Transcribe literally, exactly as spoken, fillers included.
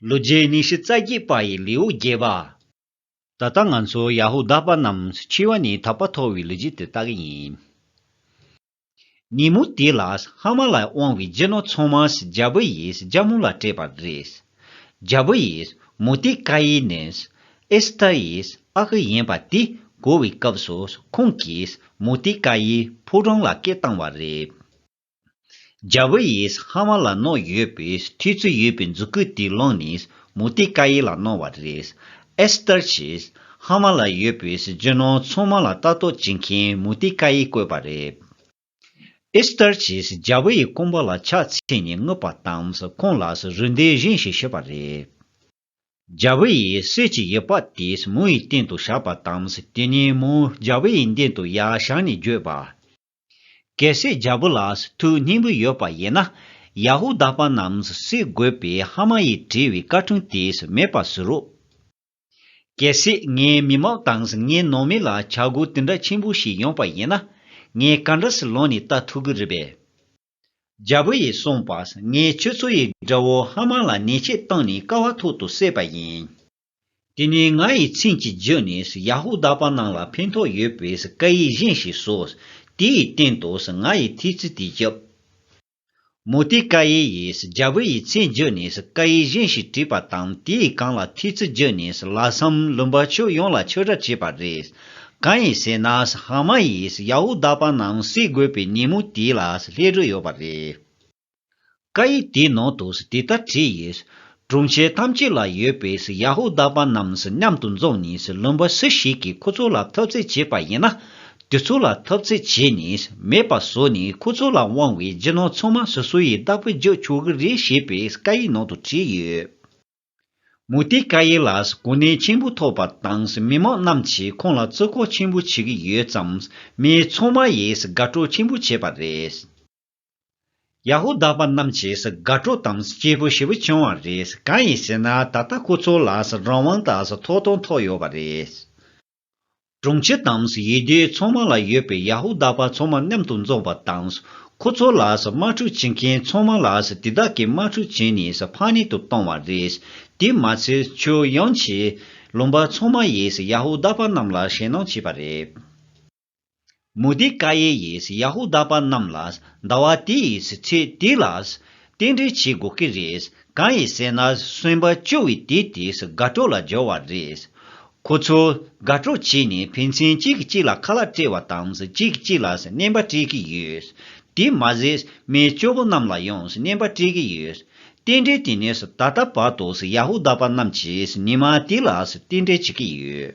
ལོ་རྒྱུས་ཉི་ཤུ་རྩ་བརྒྱད་པ་ཡི་ལེའུ་བརྒྱད་པ། ད་ལྟ་ང་ཚོ་ཡ་ཧུ་དཱ་པ་རྣམས་འཆི་བ་ནས་ཐར་པ་ཐོབ་པའི་ལོ་རྒྱུས་དེ་ལྟ་གི་ཡིན། ཉིན་མོ་དེ་ལ་ཧ་མ་ལ་དབང་བའི་རྒྱུ་ནོར་ཚང་མ་རྒྱལ་པོ་ཡིས་རྒྱལ་མོ་ལ་སྤྲད་པ་རེད། རྒྱལ་པོ་ཡིས་མོ་ཏི་ཀ་ཡི་ནས་ཨེ་སི་ཐར་ཡིས་ཨ་ཁུ་ཡིན་པ་དེ་གོ་བའི་སྐབས་སུ་ཁོང་གིས་མོ་ཏི་ཀ་ཡི་ཕོ་བྲང་ལ་སྐད་བཏང་བ་རེད། རྒྱལ་པོ་ཡིས་ཧ་མ་ལ་གནང་ཡོད་པའི་ཐེལ་ཙེ་ཡོད་པའི་མཛུབ་གུ་དེ་བླངས་ནས་མོ་ཏི་ཀ་ཡི་ལ་གནང་བ་རེད། ཨེ་སི་ཐར་གྱིས་ཧ་མ་ལ་ཡོད་པའི་རྒྱུ་ནོར་ཚང་མ་ལ་ལྟ་རྟོག་བྱེད་མཁན་མོ་ཏི་ཀ་ཡི་བསྐོས་པ་རེད། ཨེ་སི་ཐར་གྱིས་རྒྱལ་པོ་ཡི་རྐང་པ་ལ་ཕྱག་འཚལ་ནས་ངུས་པ་དང་ཁོང་ལ་རེ་འདུན་བཞིན་ཞིག་ཞུས་པ་རེད། རྒྱལ་པོ་ཡིས་གསེར་གྱི་ཡུ་བ་དེ་མོ་ཡི་སྟེང་དུ་བཞག་པ་དང་དེ་ནས་མོ་རྒྱལ་པོ་ཡི་མདུན་དུ་ཡར་བཞེངས་ནས་བརྗོད་པ། གལ་སྲིད་རྒྱལ་པོ་ལ་ཐུགས་སྙིང་པོ་ཡོད་པ་ཡིན་ན། ཡ་ཧུ་དཱ་པ་རྣམས་གསོད་དགོས་པའི་ཧ་མ་ཡིས་བྲིས་པའི་བཀའ་ཁྲིམས་དེ་མེད་པར་བཟོ་རོགས། གལ་སྲིད་ངའི་མི་མང་དང་ངའི་ནང་མི་ལ་བྱ་སྒོ་དེ་འདྲ་ཆེན་པོ་ཞིག་ཡོང་པ་ཡིན་ན། ངས་ག་འདྲ་སེ་ལངས་ནས་ལྟ་ཐུབ་ཀྱི་རེད་པས། རྒྱལ་པོ་ཡིས་གསུངས་པ། ངས་ཁྱོད་ཚོ་ཡི་དགྲ་བོ་ཧ་མ་ལ་ཉེས་ཆད་བཏང་ནས་ཀ་བ་ཐོག་ཏུ་བསད་པ་ཡིན། དེ་ནས་ང་ཡི་མཚན་གྱི་བརྒྱུད་ནས་ཡ་ཧུ་དཱ་པ་རྣམས་ལ་ཕན་ཐོགས་ཡོད་པའི་སྐད་ཡིག་གཞན་ཞིག་བཟོས། དེའི་སྟེང་དུ་ང་ཡི་ཐེལ་ཙེ་དེ་བརྒྱབ། མོ་ཏི་ཀ་ཡི་ཡིས་རྒྱལ་པོ་ཡི་མཚན་བརྒྱུད་ནས་སྐད་ཡིག་གཞན་ཞིག་བྲིས་པ་དང་དེའི་སྒང་ལ་ཐེལ་ཙེ་བརྒྱུད་ནས་ལྷག་བསམ་ལུང་པ་ཕྱོགས་ཡོངས་ལ་ཁྱབ་བསྒྲགས་བྱས་པ་རེད། གང་ཡིན་ཟེར་ན་ཧ་མ་ཡིས་ཡ་ཧུ་དཱ་པ་རྣམས་བསད་དགོས་པའི་ཉིན་མོ་དེ་ལ་སླེབས་རོགས་ཡོད་པ་རེད། སྐད་ཡིག་དེའི་ནང་དུ་དེ་ལྟར་བྲིས་ཡོད། གྲོང་ཁྱེར་ཐམས་ཅད་ལ་ཡོད་པའི་ཡ་ཧུ་དཱ་པ་རྣམས་མཉམ་དུ་འཛོམས་ནས་ལུང་པ་སུ་ཞིག་གིས་ཁོ་ཚོ་ལ་འཐབ་རྩོད་བྱས་པ་ཡིན་ན། དེ་ཚོ་ལ་འཐབ་རྩོད་བྱས་ནས་མེད་པ་བཟོས་ནས་ཁོ་ཚོ་ལ་དབང་བའི་རྒྱུ་ནོར་ཚང་མ་སོ་སོ་ཡི་བདག་པོ་རྒྱག་ཆོག་གི་རེད་ཞེས་པའི་སྐད་ཡིག་ནང་དུ་བྲིས་ཡོད། མུ་ཏིག་ཀ་ཡི་ལ་གོ་གནས་ཆེན་པོ་ཐོབ་པ་དང་མི་མང་རྣམས་ཀྱིས་ཁོང་ལ་བརྩི་བཀུར་ཆེན་པོ་བྱེད་ཀྱི་ཡོད་ཙང་མི་ཚང་མ་ཡིས་དགའ་སྤྲོ་ཆེན་པོ་བྱས་པ་རེད། ཡ་ཧུ་དཱ་པ་རྣམས་ཀྱིས་དགའ་སྤྲོ་དང་སྐྱིད་པོ་ཞེ་པོ་བྱུང་བ་རེད། གང་ཡིན་ཟེར་ན་ད་ལྟ་ཁོ་ཚོ་ལ་རང་དབང་དང་ཐོབ་ཐང་ཐོབ་ཡོད་པ་རེད། གྲོང་ཁྱེར་དང་ཡུལ་སྡེ་ཚང་མ་ལ་ཡོད་པའི་ཡ་ཧུ་དཱ་པ་ཚང་མ་མཉམ་དུ་འཛོམས་པ་དང་། ཁོ་ཚོ་ལ་དམག་འཁྲུག་བྱེད་མཁན་ཚང་མ་ལ་དེ་དག་གིས་དམག་འཁྲུག་བྱས་ནས་ཕམ་ཉེས་དུ་བཏང་བ་རེད། དེ་མ་ཚད་ཁྱོན་ཡོངས་ཀྱི་ལུང་པ་ཚང་མ་ཡིས་ཡ་ཧུ་དཱ་པ་རྣམས་ལ་ཞེད་སྣང་བྱས་པ་རེད། མུ་ཏིག་ཀ་ཡེ་ཡིས་ཡ་ཧུ་དཱ་པ་རྣམས་ལ་ཟླ་བ་དེ་ཡི་ཚེས་དེ་ལ་རྟེན་འབྲེལ་བྱེད་དགོས་ཀྱི་རེད། གང་ཡིན་ཟེར་ན་སེམས་པ་སྐྱོ་བའི་དུས་དེ་དགའ་སྤྲོ་ལ་སྦྱོར་བ་རེད། ཁོ་ཚོ་དགའ་སྤྲོ་བྱས་ནས་ཕན་ཚུན་གཅིག་གིས་གཅིག་ལ་ཁ་ལག་སྤྲད་པ་དང་གཅིག་གིས་གཅིག་ལ་རྔན་པ་སྤྲད་ཀྱི་ཡོད། དེ་མ་ཟད་མི་སྐྱོ་པོ་རྣམས་ལ་ཡང་རྔན་པ་སྤྲད་ཀྱི་ཡོད། རྟེན་འབྲེལ་དེ་ནི་ད་ལྟ་བར་དུ་ཡ་ཧུ་དཱ་པ་རྣམས་ཀྱིས་ཉི་མ་དེ་ལ་རྟེན་འབྲེལ་བྱེད་ཀྱི་ཡོད།